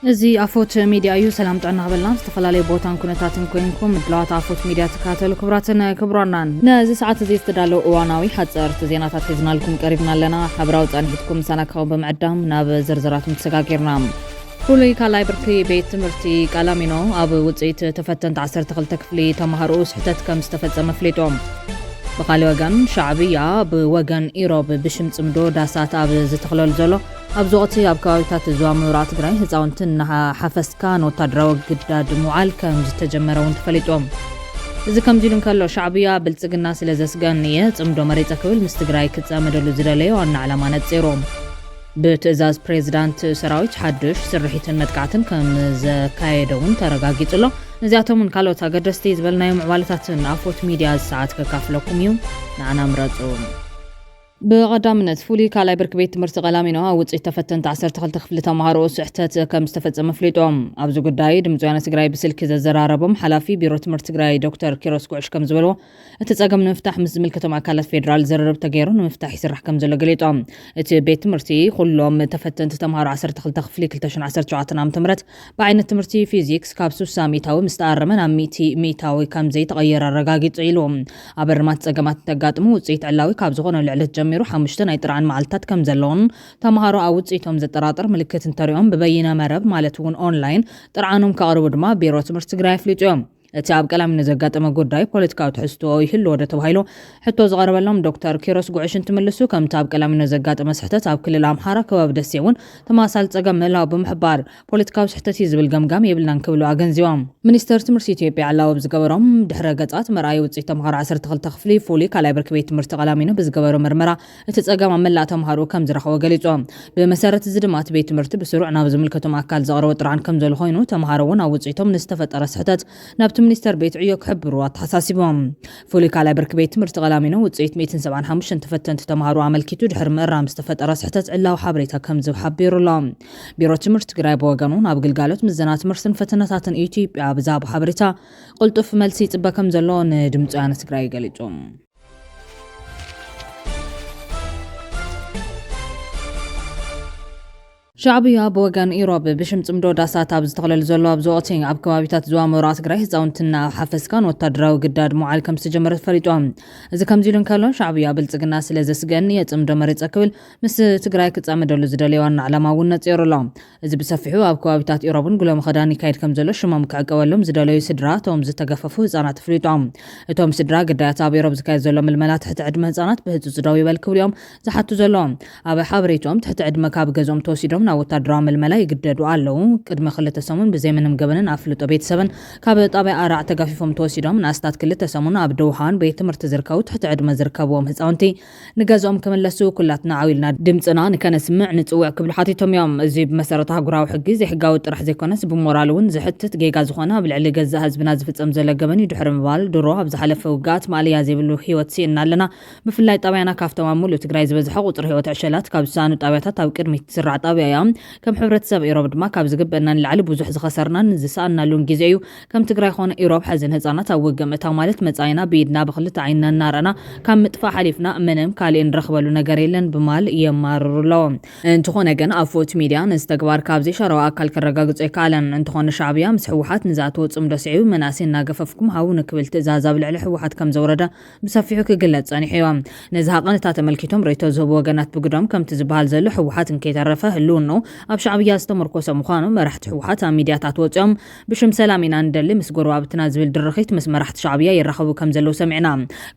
እዚ ኣፎት ሚድያ እዩ። ሰላም ጥዕና ክበልና ኣብ ዝተፈላለየ ቦታን ኩነታትን ኮይንኩም ምድላዋት ኣፎት ሚድያ ትከታተሉ ክቡራትን ክቡራናን፣ ነዚ ሰዓት እዚ ዝተዳለዉ እዋናዊ ሓፀርቲ ዜናታት ሒዝናልኩም ቀሪብና ኣለና። ሓበራዊ ፃንሒትኩም ምሳና ክኸውን ብምዕዳም ናብ ዝርዝራቱ ተሰጋጊርና። ፍሉይ ካልኣይ ብርኪ ቤት ትምህርቲ ቀላሚኖ ኣብ ውፅኢት ተፈተንቲ ዓሰርተ ክልተ ክፍሊ ተምሃሮኡ ስሕተት ከም ዝተፈፀመ ኣፍሊጡ። ብኻሊእ ወገን፣ ሻዕብያ ብወገን ኢሮብ ብሽም ጽምዶ ዳሳት ኣብ ዝተኽለሉ ዘሎ ኣብዚ ወቕቲ፣ ኣብ ከባቢታት ዞባ ምብራቕ ትግራይ ህፃውንቲ እናሓፈስካ ንወታደራዊ ግዳድ ምውዓል ከም ዝተጀመረ እውን ተፈሊጡ። እዚ ከምዚ ኢሉ እንከሎ፣ ሻዕብያ ብልጽግና ስለ ዘስግአኒ እየ ጽምዶ መሪጸ ክብል ምስ ትግራይ ክጸመደሉ ዝደለየ ዋና ዕላማ ነጺሩ። ብትእዛዝ ፕሬዝዳንት ሰራዊት ሓድሽ ስርሒትን መጥቃዕትን ከም ዘካየደ እውን ተረጋጊጹ ኣሎ። ነዚኣቶምን ካልኦት ኣገደስቲ ዝበልናዮም ምዕባለታትን ኣፎት ሚድያ እዚ ሰዓት ከካፍለኩም እዩ። ንዓና ምረጹ። ብቐዳምነት፣ ፍሉይ ካልኣይ ብርኪ ቤት ትምህርቲ ቀላሚኖ ኣብ ውፅኢት ተፈተንቲ ዓሰርተ ክልተ ክፍሊ ተምሃሮ ስሕተት ከም ዝተፈጸመ ኣፍሊጦም። ኣብዚ ጉዳይ ድምፂ ወያነ ትግራይ ብስልኪ ዘዘራረቦም ሓላፊ ቢሮ ትምህርቲ ትግራይ ዶክተር ኪሮስ ጉዕሽ ከም ዝበልዎ፣ እቲ ጸገም ንምፍታሕ ምስ ዝምልከቶም ኣካላት ፌዴራል ዝርርብ ተገይሩ ንምፍታሕ ይስራሕ ከም ዘሎ ገሊጾም። እቲ ቤት ትምህርቲ ኩሎም ተፈተንቲ ተምሃሮ ዓሰርተ ክልተ ክፍሊ ክልተ ሽሕን ዓሰርተ ሸውዓተን ዓመተ ምህረት ብዓይነት ትምህርቲ ፊዚክስ ካብ ስሳ ሚእታዊ ምስ ተኣረመ ናብ ሚእቲ ሚእታዊ ከም ዘይተቐየረ ኣረጋጊጹ ኢሉ። ኣብ እርማት ጸገማት እንተጋጥሙ ውጽኢት ዕላዊ ካብ ዝኾነሉ ዕለት ጀሚሩ ሓሙሽተ ናይ ጥርዓን መዓልትታት ከም ዘለዎን ተምሃሮ ኣብ ውጽኢቶም ዘጠራጥር ምልክት እንተሪኦም ብበይነ መረብ ማለት እውን ኦንላይን ጥርዓኖም ከቕርቡ ድማ ቢሮ ትምህርቲ ትግራይ ኣፍሊጡ እዮም። እቲ ኣብ ቀላሚኖ ዘጋጠመ ጉዳይ ፖለቲካዊ ትሕዝቶ ይህልዎ ዶ ተባሂሉ ሕቶ ዝቐረበሎም ዶክተር ኪሮስ ጉዕሽ እንትምልሱ፣ ከምቲ ኣብ ቀላሚኖ ዘጋጠመ ስሕተት ኣብ ክልል ኣምሓራ ከባቢ ደሴ እውን ተመሳሳሊ ጸገም ምህላው ብምሕባር፣ ፖለቲካዊ ስሕተት እዩ ዝብል ገምጋም የብልናን ክብሉ ኣገንዚቦም። ሚኒስተር ትምህርቲ ኢትዮጵያ ዕላዊ ኣብ ዝገበሮም ድሕረ ገጻት መርኣይ ውጽኢት ተምሃሮ ዓሰርተ ክልተ ክፍሊ ፍሉይ ካልኣይ ብርኪ ቤት ትምህርቲ ቀላሚኖ ብዝገበሮ ምርመራ እቲ ጸገም ኣብ መላእ ተምሃሮ ከም ዝረኸቦ ገሊጹ። ብመሰረት እዚ ድማ እቲ ቤት ትምህርቲ ብስሩዕ ናብ ዝምልከቶም ኣካል ዘቕረቦ ጥርዓን ከም ዘሎ ኮይኑ፣ ተምሃሮ እውን ኣብ ውጽኢቶም ንዝተፈጠረ ስሕተት ናብቲ ሚኒስተር ቤት ዕዮ ክሕብሩ ኣተሓሳሲቦም። ፍሉይ ካልኣይ ብርኪ ቤት ትምህርቲ ቀላሚኖ ውጽኢት ሚእትን ሰብዓን ሓሙሽተን ተፈተንቲ ተምሃሮ ኣመልኪቱ ድሕሪ ምእራም ዝተፈጠረ ስሕተት ዕላዊ ሓበሬታ ከም ዝብ ሓቢሩ ኣሎ። ቢሮ ትምህርቲ ትግራይ ብወገኑ ናብ ግልጋሎት ምዘና ትምህርትን ፈተነታትን ኢትዮጵያ ብዝሃቦ ሓበሬታ ቅልጡፍ መልሲ ይጽበ ከም ዘሎ ንድምፂ ወያነ ትግራይ ገሊጹ። ሻዕብያ ብወገን ኢሮብ ብሽም ጽምዶ ዳሳት ኣብ ዝተኽለሉ ዘሎ ኣብዚ ወቕቲ፣ ኣብ ከባቢታት ዞባ ምብራቕ ትግራይ ህፃውንቲ እናሓፈስካ ንወታደራዊ ግዳድ ምውዓል ከም ዝተጀመረ ተፈሊጡ። እዚ ከምዚ ኢሉ እንከሎ፣ ሻዕብያ ብልጽግና ስለ ዘስግአኒ እየ ጽምዶ መሪጸ ክብል ምስ ትግራይ ክጻመደሉ ዝደለየ ዋና ዕላማ እውን ነጺሩ ኣሎ። እዚ ብሰፊሑ ኣብ ከባቢታት ኢሮብን ጉሎ መኸዳን ይካየድ ከም ዘሎ ሽሞም ክዕቀበሎም ዝደለዩ ስድራ እቶም ዝተገፈፉ ህፃናት ኣፍሊጦም። እቶም ስድራ ግዳያት ኣብ ኢሮብ ዝካየድ ዘሎ ምልመላ ትሕቲ ዕድመ ህፃናት ብህፁፅ ደው ይበል ክብሉ እዮም ዝሓቱ ዘለዉ። ኣብ ሓበሬትኦም ትሕቲ ዕድመ ካብ ገዝኦም ተወሲዶም ናብ ወታደራዊ ምልመላ ይግደዱ ኣለዉ። ቅድሚ ክልተ ሰሙን ብዘይ ምንም ገበንን ኣፍልጦ ቤተሰብን ካብ ጣብያ ኣራዕ ተጋፊፎም ተወሲዶም ንኣስታት ክልተ ሰሙን ኣብ ደውሃን ቤት ትምህርቲ ዝርከቡ ትሕቲ ዕድመ ዝርከብዎም ህፃውንቲ ንገዝኦም ክምለሱ ኩላትና ዓው ኢልና ድምፅና ንከነስምዕ ንፅውዕ ክብሉ ሓቲቶም እዮም። እዚ ብመሰረት ኣህጉራዊ ሕጊ ዘይሕጋዊ ጥራሕ ዘይኮነስ ብሞራል እውን ዘሕትት ጌጋ ዝኾነ ኣብ ልዕሊ ገዛእ ህዝብና ዝፍፀም ዘሎ ገበን እዩ ድሕሪ ምባል ድሮ ኣብ ዝሓለፈ ውግኣት ማእለያ ዘይብሉ ህይወት ስኢንና ኣለና። ብፍላይ ጣብያና ካብቶም ኣብ ሙሉእ ትግራይ ዝበዝሐ ቁፅሪ ህይወት ዕሸላት ካብ ዝሰኣኑ ጣብያታት ኣብ ቅድሚት ትስራዕ ጣብያ እያ። ከም ሕብረተሰብ ኢሮብ ድማ ካብ ዝግበአና ንላዕሊ ብዙሕ ዝኸሰርናን ዝሰኣንናሉን ግዜ እዩ። ከም ትግራይ ኮነ ኢሮብ ሕዝን ህፃናት ኣብ ውግእ ምእታው ማለት መፃኢና ብኢድና ብክልተ ዓይንና እናረኣና ካብ ምጥፋእ ሓሊፍና ምንም ካልእ እንረኽበሉ ነገር የለን ብማል የማርሩ ኣለዉ። እንተኾነ ግን ኣፎት ሚድያ ነዚ ተግባር ካብ ዘይሻራዊ ኣካል ከረጋግጾ ኣይከኣለን። እንተኾነ ሻዕብያ ምስ ህወሓት ንዝኣተዎ ጽምዶ ስዒቡ መናእሰይ እናገፈፍኩም ሃቡ ንክብል ትእዛዝ ኣብ ልዕሊ ህወሓት ከም ዘውረደ ብሰፊሑ ክግለጽ ጸኒሑ እዩ። ነዚ ሃቐነታት ተመልኪቶም ርእይቶ ዝህቡ ወገናት ብግዶም ከምቲ ዝበሃል ዘሎ ህወሓት እንከይተረፈ ህልውንኡ ኣብ ሻዕብያ ዝተመርኮሰ ምዃኑ መራሕቲ ህወሓት ኣብ ሚድያታት ወጺኦም ብሽም ሰላም ኢና ንደሊ ምስ ጎረባብትና ዝብል ድርኺት ምስ መራሕቲ ሻዕብያ ይራኸቡ ከም ዘለዉ ሰሚዕና።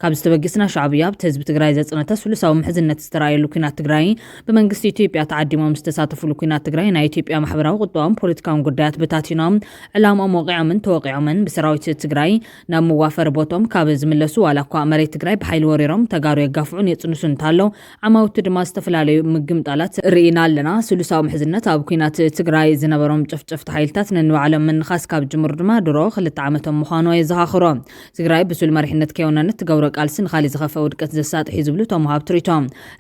ካብዚ ተበጊስና ሻዕብያ ኣብቲ ህዝቢ ትግራይ ዘጽነተ ስሉሳዊ ምሕዝነት ዝተራእየሉ ኲናት ትግራይ ብመንግስቲ ኢትዮጵያ ተዓዲሞም ዝተሳተፉሉ ኲናት ትግራይ ናይ ኢትዮጵያ ማሕበራዊ፣ ቁጠባውን ፖለቲካውን ጉዳያት በታቲኖም ዕላምኦም ወቒዖምን ተወቒዖምን ብሰራዊት ትግራይ ናብ መዋፈሪ ቦቶም ካብ ዝምለሱ ዋላ እኳ መሬት ትግራይ ብሓይሊ ወሪሮም ተጋሩ የጋፍዑን የጽንሱ እንተሃለዉ ዓማውቲ ድማ ዝተፈላለዩ ምግምጣላት ርኢና ኣለና። ስሉሳዊ ምሕዝነት ኣብ ኲናት ትግራይ ዝነበሮም ጨፍጨፍቲ ሓይልታት ነንባዕሎም ምንኻስ ካብ ጅምሩ ድማ ድሮ ክልተ ዓመቶም ምዃኑ የዘኻኽሮ። ትግራይ ብሱል መሪሕነት ከይወነነት ትገብሮ ቃልሲ ንኻሊእ ዝኸፍአ ውድቀት ዘሳጥሕ እዩ ዝብሉ እቶም ወሃብቲ ርእይቶ።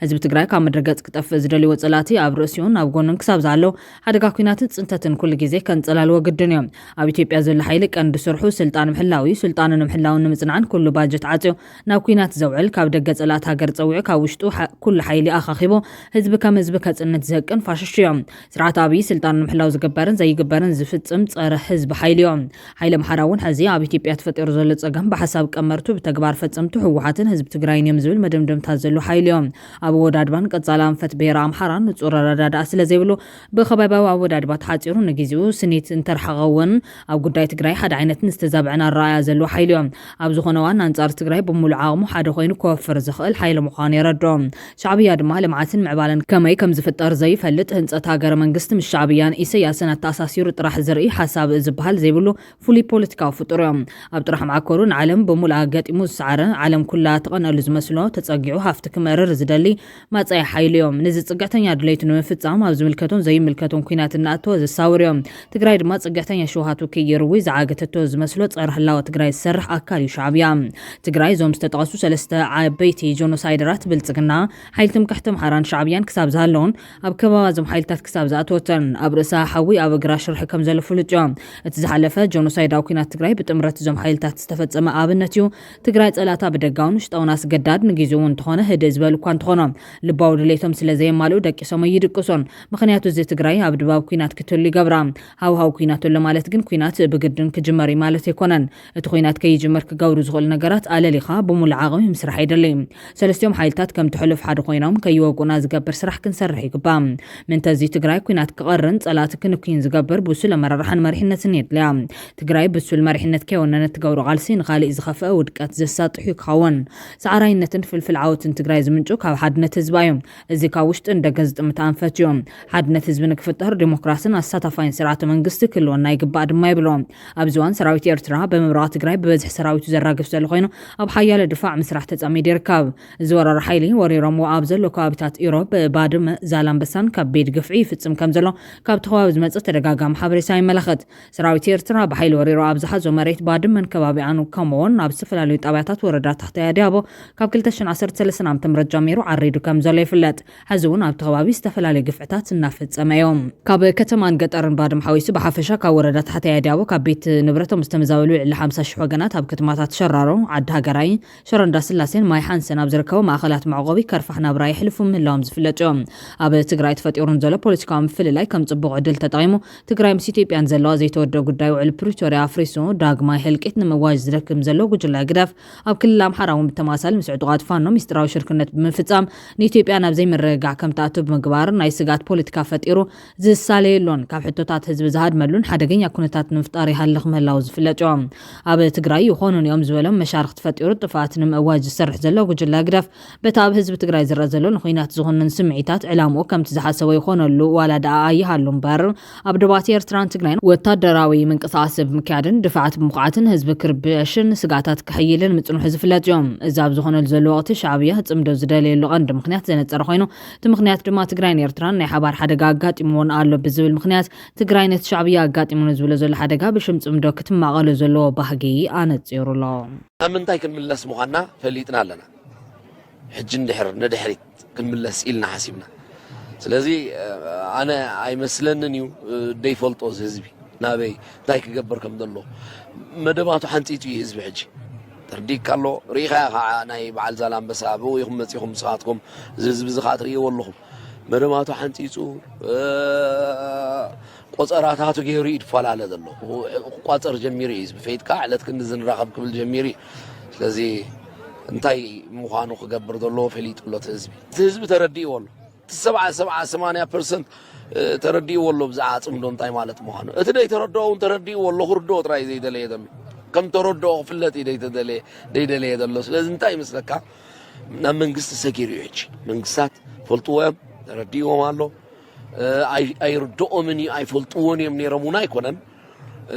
ህዝቢ ትግራይ ካብ ምድረ ገጽ ክጠፍእ ዝደልይዎ ጸላእቲ ኣብ ርእሲኡን ኣብ ጎኑን ክሳብ ዝሃለዉ ሓደጋ ኲናትን ጽንተትን ኩሉ ግዜ ከንጸላልዎ ግድን እዩ። ኣብ ኢትዮጵያ ዘሎ ሓይሊ ቀንዲ ስርሑ ስልጣን ምሕላው እዩ። ስልጣኑ ንምሕላውን ንምጽናዕን ኩሉ ባጀት ዓጽዩ ናብ ኲናት ዘውዕል፣ ካብ ደገ ጸላእቲ ሃገር ጸዊዑ ካብ ውሽጡ ሓ-፣ ኩሉ ሓይሊ ኣኻኺቡ ህዝቢ ከም ህዝቢ ከጽንት ዝህቅን ፋሽስት እዮም። ስርዓት ኣብይ ስልጣን ንምሕላው ዝግበርን ዘይግበርን ዝፍጽም ጸረ ህዝቢ ሓይሊ እዮም። ሓይሊ ኣምሓራ እውን ሕዚ ኣብ ኢትዮጵያ ተፈጢሩ ዘሎ ጸገም ብሓሳብ ቀመርቱ ብተግባር ፈጸምቱ ህወሓትን ህዝቢ ትግራይን እዮም ዝብል መደምደምታ ዘሎ ሓይሊ እዮም። ኣብ ኣወዳድባን ቀጻሊ ኣንፈት ብሄረ ኣምሓራ ንጹር ኣረዳድኣ ስለ ዘይብሉ ብኸባቢያዊ ኣወዳድባ ተሓጺሩ ንግዜኡ ስኒት እንተርሓቐ እውን ኣብ ጉዳይ ትግራይ ሓደ ዓይነትን ዝተዛብዐን ኣረኣእያ ዘለዎ ሓይሊ እዮም። ኣብ ዝኾነ እዋን ኣንጻር ትግራይ ብምሉእ ዓቕሙ ሓደ ኮይኑ ክወፍር ዝኽእል ሓይሊ ምዃኑ የረድኦ። ሻዕብያ ድማ ልምዓትን ምዕባለን ከመይ ከም ዝፍጠር ዘይፈልጥ ህንጸት ሃገረ መንግስቲ ምስ ሻዕብያን ኢሰያስን ኣተኣሳሲሩ ጥራሕ ዝርኢ ሓሳብ ዝበሃል ዘይብሉ ፍሉይ ፖለቲካዊ ፍጡር እዮም። ኣብ ጥራሕ መዓኮሩ ንዓለም ብምሉኣ ገጢሙ ዝሰዓረ ዓለም ኩላ ትቐነሉ ዝመስሎ ተጸጊዑ ሃፍቲ ክመርር ዝደሊ ማጻኢ ሓይሊ እዮም። ነዚ ጽግዕተኛ ድሌቱ ንምፍጻም ኣብ ዝምልከቶን ዘይምልከቶን ኲናት እናኣተወ ዘሳውር እዮም። ትግራይ ድማ ጽግዕተኛ ሽውሃቱ ከይርዊ ዝዓገተቶ ዝመስሎ ጸረ ህላወ ትግራይ ዝሰርሕ ኣካል እዩ ሻዕብያ። ትግራይ እዞም ዝተጠቐሱ ሰለስተ ዓበይቲ ጆኖሳይደራት ብልጽግና፣ ሓይሊ ትምክሕቲ ኣምሓራን ሻዕብያን ክሳብ ዝሃለውን ኣብ ከባባ እዞም ሓይልታት ክሳብ ዝኣተወተን ኣብ ርእሳ ሓዊ ኣብ እግራ ሽርሒ ከም ዘሎ ፍሉጥ እዩ። እቲ ዝሓለፈ ጆኖሳይዳዊ ኲናት ትግራይ ብጥምረት እዞም ሓይልታት ዝተፈጸመ ኣብነት እዩ። ትግራይ ጸላታ ብደጋውን ውሽጣውን ኣስገዳድ ንግዜኡ እንተኾነ ህድእ ዝበሉ እኳ እንተኾኖ ልባዊ ድሌቶም ስለ ዘየማልኡ ደቂሶም ኣይድቅሱን። ምኽንያቱ እዚ ትግራይ ኣብ ድባብ ኲናት ክትህሉ ይገብራ። ሃውሃው ኲናት ኣሎ ማለት ግን ኲናት ብግድን ክጅመር እዩ ማለት ኣይኮነን። እቲ ኲናት ከይጅመር ክገብሩ ዝኽእሉ ነገራት ኣለሊኻ ብሙሉእ ዓቕሚ ምስራሕ የድሊ። ሰለስቲኦም ሓይልታት ከምቲ ሕሉፍ ሓደ ኮይኖም ከይወግኡና ዝገብር ስራሕ ክንሰርሕ ይግባእ። ምእንተ እዚ ትግራይ ኲናት ክቐርን ጸላእቲ ክንክይን ዝገብር ብሱል ኣመራርሓን መሪሕነትን የድልያ። ትግራይ ብሱል መሪሕነት ከይወነነት ትገብሮ ቃልሲ ንኻሊእ ዝኸፍአ ውድቀት ዘሳጥሕ እዩ ክኸውን። ሰዓራይነትን ፍልፍል ዓወትን ትግራይ ዝምንጩ ካብ ሓድነት ህዝባ እዩ። እዚ ካብ ውሽጥን ደገን ዝጥምት ኣንፈት እዩ። ሓድነት ህዝቢ ንክፍጠር ዲሞክራስን ኣሳታፋይን ስርዓተ መንግስቲ ክህልወና ይግባእ ድማ ይብሉ። ኣብዚ እዋን ሰራዊት ኤርትራ ብምብራቕ ትግራይ ብበዝሒ ሰራዊቱ ዘራግፍ ዘሎ ኮይኑ ኣብ ሓያለ ድፋዕ ምስራሕ ተጸሚዱ ይርከብ። እዚ ወራሪ ሓይሊ ወሪሮምዎ ኣብ ዘሎ ከባቢታት ኢሮብ፣ ባድመ፣ ዛላምበሳን ካብ ቤት ግፍዒ ይፍጽም ከም ዘሎ ካብቲ ከባቢ ዝመጽእ ተደጋጋሚ ሓበሬታ ይመላኸት። ሰራዊት ኤርትራ ብሓይሊ ወሪሩ ኣብ ዝሓዞ መሬት ባድመን ከባቢኣኑ ከምኡውን ኣብ ዝተፈላለዩ ጣብያታት ወረዳ ታሕታይ ኣድያቦ ካብ ክልተ ሽሕን ዓሰርተ ሰለስተን ዓመተ ምህረት ጀሚሩ ዓሪዱ ከም ዘሎ ይፍለጥ። ሕዚ እውን ኣብቲ ከባቢ ዝተፈላለዩ ግፍዕታት እናፈጸመ እዮም። ካብ ከተማን ገጠርን ባድመ ሓዊሱ ብሓፈሻ ካብ ወረዳ ታሕታይ ኣድያቦ ካብ ቤት ንብረቶም ዝተመዛበሉ ልዕሊ ሓምሳ ሽሕ ወገናት ኣብ ከተማታት ሸራሮ፣ ዓዲ ሃገራይ፣ ሽረ እንዳስላሴን ማይ ሓንሰን ኣብ ዝርከቡ ማእኸላት መዕቆቢ ከርፋሕ ናብራ የሕልፉ ምህላዎም ዝፍለጥ እዮም። ኣብ ትግራይ ተፈጢሩ ንዘሎ ፖለቲካዊ ምፍልላይ ከም ጽቡቕ ዕድል ተጠቒሙ ትግራይ ምስ ኢትዮጵያን ዘለዋ ዘይተወደአ ጉዳይ ውዕል ፕሪቶርያ ኣፍሪሱ ዳግማይ ህልቂት ንምእዋጅ ዝደክም ዘሎ ጉጅለ ህግደፍ ኣብ ክልል ኣምሓራ እውን ብተማሳሊ ምስ ዕጡቓት ፋኖ ሚስጥራዊ ሽርክነት ብምፍጻም ንኢትዮጵያ ናብ ዘይምርግጋዕ ከም ትኣቱ ብምግባር ናይ ስግኣት ፖለቲካ ፈጢሩ ዝሳለየሉን ካብ ሕቶታት ህዝቢ ዝሃድመሉን ሓደገኛ ኩነታት ንምፍጣር ይሃልኽ ምህላው ዝፍለጥ እዩ። ኣብ ትግራይ ይኾኑን እዮም ዝበሎም መሻርኽቲ ፈጢሩ ጥፍኣት ንምእዋጅ ዝሰርሕ ዘሎ ጉጅለ ህግደፍ በቲ ኣብ ህዝቢ ትግራይ ዝረኣ ዘሎ ንኹናት ዝኾንን ስምዒታት ዕላምኡ ከምቲ ዝሓሰቦ ይኾነሉ ዋላ ደኣ ኣይሃሉ እምበር ኣብ ዶባት ኤርትራን ትግራይን ወታደራዊ ምንቅስቃስ ብምክያድን ድፍዓት ብምኹዓትን ህዝቢ ክርበሽን ስግኣታት ክሕይልን ምጽንሑ ዝፍለጥ እዮም። እዚ ኣብ ዝኾነሉ ዘሎ ወቕቲ ሻዕብያ ጽምዶ ዝደለየሉ ቀንዲ ምኽንያት ዘነጸረ ኮይኑ እቲ ምኽንያት ድማ ትግራይን ኤርትራን ናይ ሓባር ሓደጋ ኣጋጢምዎን ኣሎ ብዝብል ምኽንያት ትግራይ ነቲ ሻዕብያ ኣጋጢሙኒ ዝብሎ ዘሎ ሓደጋ ብሽም ጽምዶ ክትማቐሎ ዘለዎ ባህጊ ኣነጺሩ ኣሎ። ናብ ምንታይ ክንምለስ ምዃንና ፈሊጥና ኣለና። ሕጂ እንድሕር ንድሕሪት ክንምለስ ኢልና ሓሲብና። ስለዚ ኣነ ኣይመስለንን እዩ ደይፈልጦ እዚ ህዝቢ ናበይ እንታይ ክገብር ከም ዘሎ መደባቱ ሓንፂፁ እዩ ህዝቢ ሕጂ ተርዲካ ኣሎ። ርኢኻ ከዓ ናይ በዓል ዛላንበሳ ብኡ ኢኹም መፂኹም ንስኻትኩም እዚ ህዝቢ እዚ ከዓ ትርእይዎ ኣለኹም መደባቱ ሓንፂፁ ቆፀራታቱ ገይሩ እዩ ዝፈላለ ዘሎ። ክቋፀር ጀሚሩ እዩ ህዝቢ ፈይጥካ ዕለት ክንዲ ዝንራኸብ ክብል ጀሚሩ እዩ። ስለዚ እንታይ ምዃኑ ክገብር ዘለዎ ፈሊጡ ኣሎ እቲ ህዝቢ። እቲ ህዝቢ ተረዲእዎ ኣሎ። እቲ ሰብዓ ሰብዓ ሰማንያ ፐርሰንት ተረዲእዎ ኣሎ ብዛዕባ ፅምዶ እንታይ ማለት ምዃኑ። እቲ ደይተረድኦ እውን ተረዲእዎ ኣሎ። ክርድኦ ጥራይ ዘይደለየ ዘሎ ከም ተረድኦ ክፍለጥ እዩ ደይተደለየ ደይደለየ ዘሎ። ስለዚ እንታይ ይመስለካ ናብ መንግስቲ ሰጊሩ እዩ ሕጂ። መንግስታት ፈልጥዎ እዮም ተረዲእዎም ኣሎ። ኣይርድኦምን እዩ ኣይፈልጥዎን እዮም ነይሮም እውን ኣይኮነን።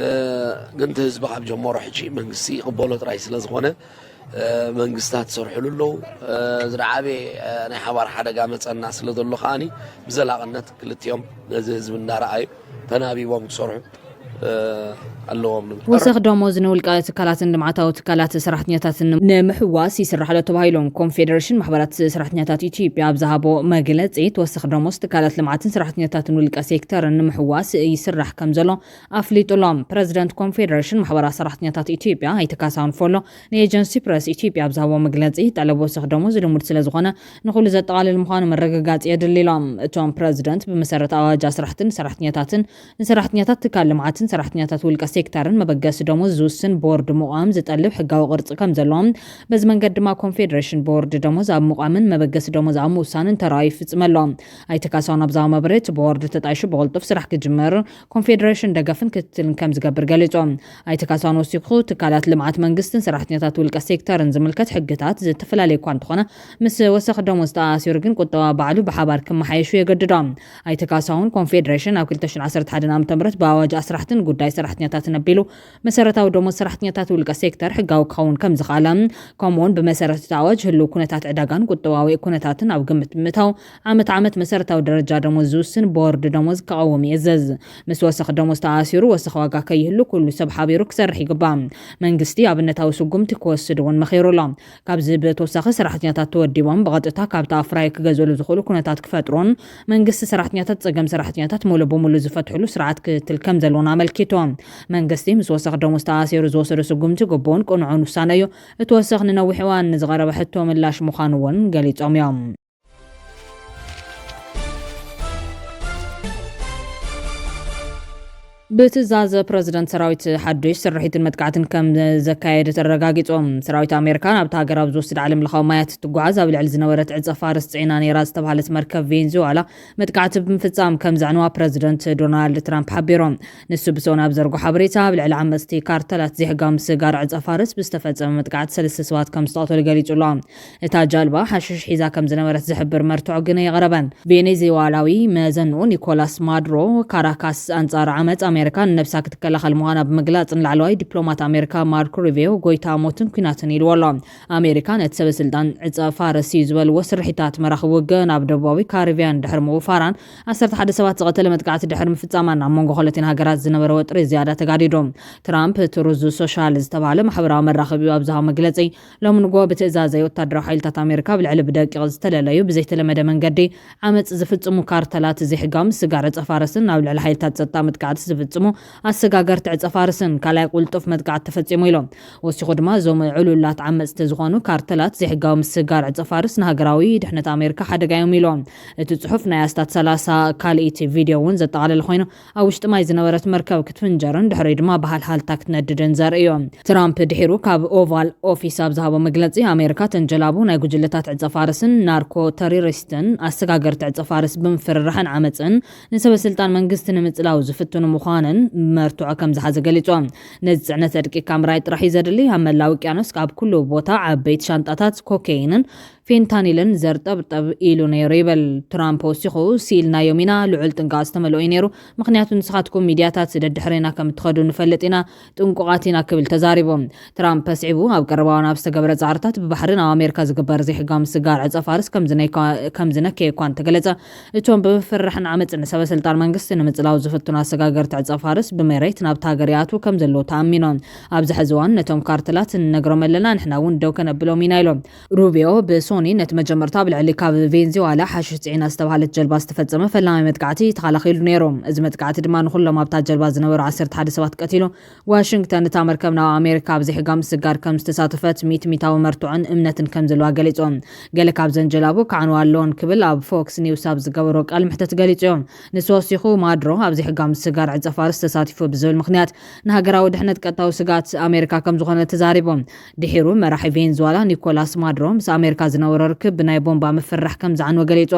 ግን እቲ ህዝቢ ካብ ጀመሮ ሕጂ መንግስቲ ይቕበሎ ጥራይ ስለ ዝኾነ መንግስታት ይሰርሕሉ ኣለዉ። ዝደዓበየ ናይ ሓባር ሓደጋ መፀና ስለ ዘሎ ከዓኒ ብዘላቕነት ክልቲኦም ነዚ ህዝቢ እንዳረኣዩ ተናቢቦም ክሰርሑ ኣለዎም። ወሰኽ ደሞዝ ንውልቀ ትካላትን ልምዓታዊ ትካላት ሰራሕተኛታትን ንምሕዋስ ይስራሕ ኣሎ ተባሂሉ። ኮንፌደሬሽን ማሕበራት ሰራሕተኛታት ኢትዮጵያ ኣብ ዝሃቦ መግለፂ፣ ተወሰኽ ደሞዝ ትካላት ልምዓትን ሰራሕተኛታትን ውልቀ ሴክተርን ንምሕዋስ ይስራሕ ከም ዘሎ ኣፍሊጡ ኣሎ። ፕረዚደንት ኮንፌደሬሽን ማሕበራት ሰራሕተኛታት ኢትዮጵያ ኣይተ ካሳሁን ፎሎ ንኤጀንሲ ፕረስ ኢትዮጵያ ኣብ ዝሃቦ መግለፂ፣ ጠለብ ወሰኽ ደሞዝ ልሙድ ስለ ዝኾነ ንኹሉ ዘጠቓልል ምዃኑ ምርግጋፅ የድሊ ኢሎም። እቶም ፕረዚደንት ብመሰረት ኣዋጅ ኣስራሕትን ሰራሕተኛታትን ንሰራሕተኛታት ትካል ልምዓትን ሰራሕተኛታት ውልቀ ሴክተርን መበገሲ ደሞዝ ዝውስን ቦርድ ምቋም ዝጠልብ ሕጋዊ ቅርፂ ከም ዘለዎም፣ በዚ መንገዲ ድማ ኮንፌደሬሽን ቦርድ ደሞዝ ኣብ ምቋምን መበገሲ ደሞዝ ኣብ ምውሳንን ተራኡ ይፍፅም ኣሎ። ኣይተ ካሳሁን ኣብዛ መብርህቲ ቦርድ ተጣይሹ ብቕልጡፍ ስራሕ ክጅመር ኮንፌደሬሽን ደገፍን ክትትልን ከም ዝገብር ገሊፁ። ኣይተ ካሳሁን ወሲኹ ትካላት ልምዓት መንግስትን ሰራሕተኛታት ውልቀ ሴክተርን ዝምልከት ሕግታት ዝተፈላለዩ እኳ እንተኾነ ምስ ወሰኽ ደሞዝ ተኣሲሩ ግን ቁጠባ ባዕሉ ብሓባር ክመሓየሹ የገድዶ። ኣይተ ካሳሁን ኮንፌደሬሽን ኣብ ክልተ ሽሕን ዓሰርተ ሓደን ዓመተ ምህረት ብኣዋጅ ኣስራሕትን ጉዳይ ሰራሕተኛታትን ኣቢሉ መሰረታዊ ደሞዝ ሰራሕተኛታት ውልቀ ሴክተር ሕጋዊ ክኸውን ከም ዝኽኣለ፣ ከምኡውን ብመሰረት እቲ ኣዋጅ ህልው ኩነታት ዕዳጋን ቁጠባዊ ኩነታትን ኣብ ግምት ብምእታው ዓመት ዓመት መሰረታዊ ደረጃ ደሞዝ ዝውስን ቦርድ ደሞዝ ክቐውም ይእዘዝ። ምስ ወሰኽ ደሞዝ ተኣሲሩ ወሰኽ ዋጋ ከይህሉ ኩሉ ሰብ ሓቢሩ ክሰርሕ ይግባእ። መንግስቲ ኣብነታዊ ስጉምቲ ክወስድ እውን መኺሩ ኣሎ። ካብዚ ብተወሳኺ ሰራሕተኛታት ተወዲቦም ብቐጥታ ካብቲ ኣፍራይ ክገዝእሉ ዝኽእሉ ኩነታት ክፈጥሩን መንግስቲ ሰራሕተኛታት ጸገም ሰራሕተኛታት ሙሉ ብሙሉ ዝፈትሕሉ ስርዓት ክትል ከም ዘለዎን ኣመልኪቱ። መንግስቲ ምስ ወሰኽ ደሞዝ ተኣሲሩ ዝወሰዶ ስጉምቲ ግቡእን ቅኑዕን ውሳነ እዩ። እቲ ወሰኽ ንነዊሕ እዋን ንዝቐረበ ሕቶ ምላሽ ምዃኑ እውን ገሊጾም እዮም። ብትእዛዝ ፕረዚደንት ሰራዊት ሓዱሽ ስርሒትን መጥቃዕትን ከም ዘካየደ ተረጋጊጹ። ሰራዊት ኣሜሪካ ናብታ ሃገር ኣብ ዝወስድ ዓለም ለኻዊ ማያት ትጓዓዝ ኣብ ልዕሊ ዝነበረት ዕጸ ፋርስ ጽዒና ነይራ ዝተባህለት መርከብ ቬንዙዋላ መጥቃዕቲ ብምፍጻም ከም ዘዕንዋ ፕረዚደንት ዶናልድ ትራምፕ ሓቢሩ። ንሱ ብሰውን ኣብ ዘርጎ ሓበሬታ ኣብ ልዕሊ ዓመጽቲ ካርተላት ዘይሕጋዊ ምስጋር ዕጸ ፋርስ ብዝተፈጸመ መጥቃዕቲ ሰለስተ ሰባት ከም ዝተቐተሉ ገሊጹ ኣሎ። እታ ጃልባ ሓሽሽ ሒዛ ከም ዝነበረት ዝሕብር መርትዖ ግን ኣየቕረበን። ቬኔዙዋላዊ መዘኑ ኒኮላስ ማዱሮ ካራካስ ኣንጻር ዓመጽ ኣሜሪካ ንነብሳ ክትከላኸል ምዃና ብምግላጽ ንላዕለዋይ ዲፕሎማት ኣሜሪካ ማርኮ ሩቢዮ ጎይታ ሞትን ኲናትን ኢልዎ ኣሎ። ኣሜሪካ ነቲ ሰበ ስልጣን ዕጸ ፋርስ እዩ ዝበልዎ ስርሒታት መራኽቢ ውግእ ናብ ደቡባዊ ካሪብያን ድሕሪ ምውፋራን ዓሰርተ ሓደ ሰባት ዝቐተለ መጥቃዕቲ ድሕሪ ምፍጻማን ኣብ መንጎ ክልቲኣን ሃገራት ዝነበረ ወጥሪ ዝያዳ ተጋዲዱ። ትራምፕ ትሩዝ ሶሻል ዝተባህለ ማሕበራዊ መራኸቢኡ ኣብ ዝሃቦ መግለጺ፣ ሎሚ ንግሆ ብትእዛዘይ ወታደራዊ ሓይልታት ኣሜሪካ ኣብ ልዕሊ ብደቂቕ ዝተለለዩ ብዘይተለመደ መንገዲ ዓመጽ ዝፍጽሙ ካርተላት ዘይሕጋዊ ምስጋር ዕጸ ፋርስን ኣብ ልዕሊ ሓይልታት ጸጥታ መጥቃዕቲ ዝፍጽሙ ኣሰጋገርቲ ዕጸ ፋርስን ካልኣይ ቁልጡፍ መጥቃዕቲ ተፈጺሙ ኢሎም። ወሲኹ ድማ እዞም ዕሉላት ዓመጽቲ ዝኾኑ ካርተላት ዘይሕጋዊ ምስጋር ዕጸ ፋርስ ንሃገራዊ ድሕነት ኣሜሪካ ሓደጋ እዮም ኢሎም። እቲ ጽሑፍ ናይ ኣስታት ሰላሳ ካልኢት ቪድዮ እውን ዘጠቓለለ ኮይኑ ኣብ ውሽጢ ማይ ዝነበረት መርከብ ክትፍንጀርን ድሕሪ ድማ ብሃልሃልታ ክትነድድን ዘርኢ እዩ። ትራምፕ ድሒሩ ካብ ኦቫል ኦፊስ ኣብ ዝሃቦ መግለጺ ኣሜሪካ ተንጀላቡ ናይ ጉጅለታት ዕጸ ፋርስን ናርኮ ተሮሪስትን ኣሰጋገርቲ ዕጸ ፋርስ ብምፍርራሕን ዓመጽን ንሰበ ስልጣን መንግስቲ ንምጽላው ዝፍትኑ ምዃንን መርትዖ ከም ዝሓዘ ገሊጹ። ነዚ ጽዕነት ኣድቂካ ምርኣይ ጥራሕ እዩ ዘድሊ። ኣብ መላእ ውቅያኖስ ካብ ኩሉ ቦታ ዓበይቲ ሻንጣታት ኮኬይንን ፌንታኒልን ዘርጠብጠብ ኢሉ ነይሩ ይብል። ትራምፕ ወሲኹ፣ ስኢልናዮም ኢና፣ ልዑል ጥንቃቐ ዝተመልኦ እዩ ነይሩ፣ ምኽንያቱ ንስኻትኩም ሚድያታት ደድሕሬና ከም እትኸዱ ንፈልጥ ኢና፣ ጥንቁቓት ኢና ክብል ተዛሪቡ። ትራምፕ ኣስዒቡ፣ ኣብ ቀረባ እዋን ኣብ ዝተገበረ ጻዕርታት ብባሕሪ ናብ ኣሜሪካ ዝግበር ዘይሕጋዊ ምስጋር ዕጸ ፋርስ ከም ዝነካ-፣ ከም ዝነከየ እኳ እንተገለጸ፣ እቶም ብምፍርራሕን ዓመጽን ንሰበ ስልጣን መንግስቲ ንምጽላው ዝፍትኑ ኣሰጋገርቲ ዕጸ ፋርስ ብመሬት ናብታ ሃገር ይኣትዉ ከም ዘለዉ ተኣሚኖም። ኣብዚ ሕዚ እዋን ነቶም ካርተላት ንነግሮም ኣለና፣ ንሕና እውን ደው ከነብሎም ኢና ኢሎም። ሩቢዮ ብሶኒ ነቲ መጀመርታ ኣብ ልዕሊ ካብ ቬንዙዋላ ሓሽሽ ጽዒና ዝተባህለት ጀልባ ዝተፈጸመ ፈላማይ መጥቃዕቲ ተኸላኺሉ ነይሩ። እዚ መጥቃዕቲ ድማ ንኹሎም ኣብታ ጀልባ ዝነበሩ ዓሰርተ ሓደ ሰባት ቀቲሉ። ዋሽንግተን እታ መርከብ ናብ ኣሜሪካ ኣብ ዘይሕጋዊ ምስጋር ከም ዝተሳተፈት ሚእቲ ሚእታዊ መርትዖን እምነትን ከም ዘለዋ ገሊጹ። ገለ ካብዘን ጀላቡ ክዓንዋ ኣለዎን ክብል ኣብ ፎክስ ኒውስ ኣብ ዝገበሮ ቃል ምሕተት ገሊጹ እዩ። ንሱ ወሲኹ ማድሮ ኣብ ዘይሕጋዊ ምስጋር ዕጸ ፋርስ ተሳቲፉ ብዝብል ምኽንያት ንሃገራዊ ድሕነት ቀጥታዊ ስጋት ኣሜሪካ ከም ዝኾነ ተዛሪቡ። ድሒሩ መራሒ ቬንዙዋላ ኒኮላስ ማድሮ ምስ ኣሜሪካ ዝነበሮ ርክብ ብናይ ቦምባ ምፍራሕ ከም ዝዓንወ ገሊጹ።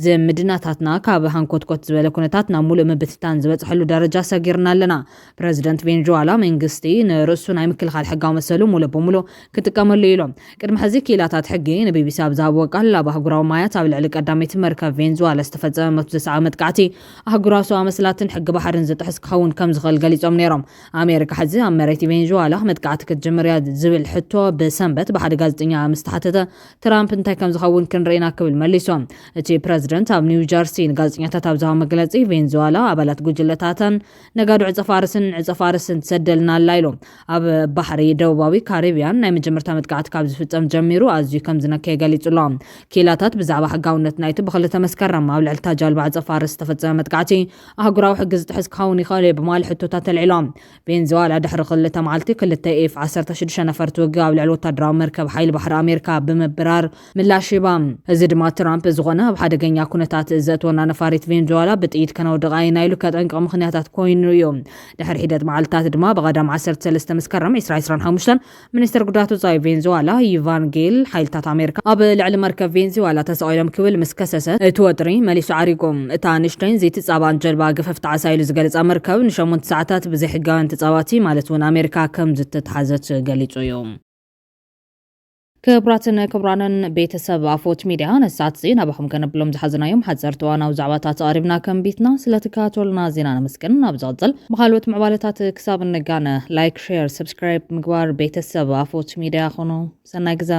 ዝምድናታትና ካብ ሃንኮትኮት ዝበለ ኩነታት ናብ ሙሉእ ምብትታን ዝበጽሐሉ ደረጃ ሰጊርና ኣለና። ፕረዚደንት ቬንዙዋላ መንግስቲ ንርእሱ ናይ ምክልኻል ሕጋዊ መሰሉ ሙሉእ ብሙሉእ ክጥቀመሉ እዩ ኢሉ። ቅድሚ ሕዚ ክኢላታት ሕጊ ንቢቢሲ ኣብ ዝሃብዎ ቃል ኣብ ኣህጉራዊ ማያት ኣብ ልዕሊ ቀዳመይቲ መርከብ ቬንዙዋላ ዝተፈጸመ መቶ ዘስዓበ መጥቃዕቲ ኣህጉራዊ ሰብኣዊ መስላትን ሕጊ ባሕርን ዝጥሕስ ክኸውን ከም ዝኽእል ገሊጾም ነይሮም። ኣሜሪካ ሕዚ ኣብ መሬት ቬንዙዋላ መጥቃዕቲ ክትጅምር እያ ዝብል ሕቶ ብሰንበት ብሓደ ጋዜጠኛ ምስ ተሓተተ፣ ትራምፕ እንታይ ከም ዝኸውን ክንርኢ ኢና ክብል መሊሱ። እቲ ፕረዚደንት ኣብ ኒው ጀርሲ ንጋዜጠኛታት ኣብ ዝሃቦ መግለጺ፣ ቬንዙዋላ ኣባላት ጉጅለታታን ነጋዶ ዕጸ ፋርስን ዕጸ ፋርስን ትሰደልና ኣላ ኢሉ። ኣብ ባሕሪ ደቡባዊ ካሪብያን ናይ መጀመርታ መጥቃዕቲ ካብ ዝፍጸም ጀሚሩ ኣዝዩ ከም ዝነከየ ገሊጹ ኣሎ። ኪላታት ብዛዕባ ሕጋውነት ናይቲ ብክልተ መስከረም ኣብ ልዕልታ ጃልባ ዕጸ ፋርስ ዝተፈጸመ መጥቃዕቲ ኣህጉራዊ ሕጊ ዝጥሕስ ክኸውን ይኽእል እዩ ብምባል ሕቶታት ተልዒሎም። ቬንዙዋላ ድሕሪ ክልተ መዓልቲ ክልተ ኤፍ ዓሰርተ ሽዱሽተ ነፈርቲ ውግእ ኣብ ልዕሊ ወታደራዊ መርከብ ሓይሊ ባሕሪ ኣሜሪካ ብምብራር ምላሽ ሂባ። እዚ ድማ ትራምፕ ዝኾነ ኣብ ሓደገኛ ኩነታት ዘእትወና ነፋሪት ቬንዙዋላ ብጥይት ከነውድቓ ኢና ኢሉ ከጠንቅቕ ምኽንያታት ኮይኑ እዩ። ድሕሪ ሒደት መዓልትታት ድማ ብቐዳም ዓሰርተ ሰለስተ መስከረም ዕስራ ዕስራን ሓሙሽተን ሚኒስትር ጉዳያት ወጻኢ ቬንዙዋላ ዩቫን ጌል ሓይልታት ኣሜሪካ ኣብ ልዕሊ መርከብ ቬንዙዋላ ተሰቒሎም ክብል ምስ ከሰሰ እቲ ወጥሪ መሊሱ ዓሪጉ። እታ ንእሽተይን ዘይትጻባእን ጀልባ ገፈፍቲ ዓሳ ኢሉ ዝገለጻ መርከብ ንሸሞንተ ሰዓታት ብዘይሕጋውያን ተጻባእቲ ማለት እውን ኣሜሪካ ከም ዝተትሓዘት ገሊጹ እዩ። ክቡራትን ክቡራንን ቤተሰብ ኣፎት ሚድያ ነሳት ዜና ናባኹም ከነብሎም ዝሓዝናዮም ሓፀርቲ እዋናዊ ዛዕባታት ኣቕሪብና ከም ቢትና ስለትከታተሉና ዜና ነመስግን። ኣብ ዝቕፅል ብኻልኦት ምዕባለታት ክሳብ እንጋነ ላይክ፣ ሼር፣ ሰብስክራይብ ምግባር ቤተሰብ ኣፎት ሚድያ ኹኑ። ሰናይ ግዘ።